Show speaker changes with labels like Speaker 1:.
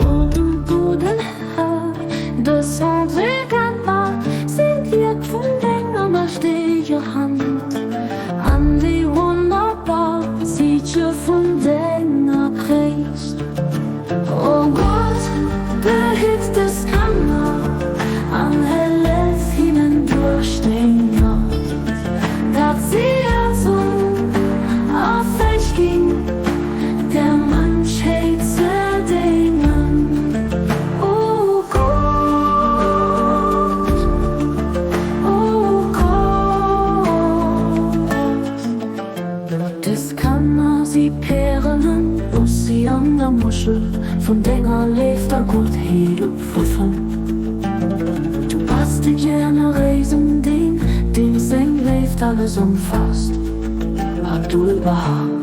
Speaker 1: O du gudden Här, dës André Kanner sinn d'Wierk vun denger mächteger Hand, an déi wonnerbar Zeeche vun denger Gréisst. O Gott, behitt dës Kanner an hëllef hinnen duerch deng Gnod, datt si erzunn a fäeg ginn, der Mënschheet ze déngen. O Gott, o Gott. Dës Kanner si Pärelen, looss si an der Muschel vun denger Léift a Guttheet opwuessen. Du bass de generéisen Deen, deem seng Léift alles ëmfaasst. Abdu'l-Bahá.